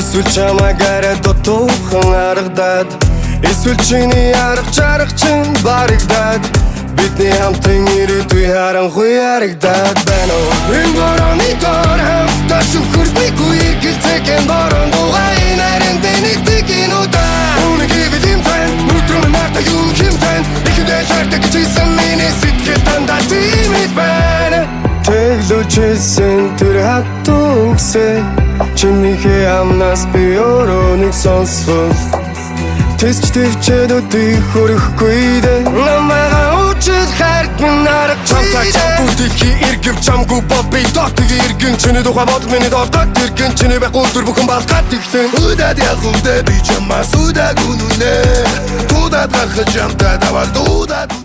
Эсвэл чамайг арай дутуухан аргадаад, эсвэл чиний арга чарга чинь баригдаад, бидний хамтын ирээдүй харанхуй харагдаад байна уу? Энэ борооны дор хамтдаа шүхэрдэггүй эргэлзээхэн борон дуугаа энэ харин би нэг энэ удаа. Үнэн гэвэл юм байна, нүдрөө надад юу юм байна? Ихэндээ хайртай гэж хэлсэн миний сэтгэл дандаа тийм л байна. Тэглүүлж хэлсэн тэр хатуу үгсээ чинийхээ амнаас би өөрөө нэг сонсвол тэсч твчээд өдий хөрөхгүй дээ. Намайг уучлах хайрт минь арга чамтай чамгүй дэлхий эргэв, чамгүй бол би дотыг эргэн. Чиний тухай бодол миний толгойд тэргэн, чиний байхгүй өдөр бүхэн балгаад ихлэн. Удаад явах үедээ би чамаас удаагүй нүнэ. Туудаад гарахад чамтай даваад удаад.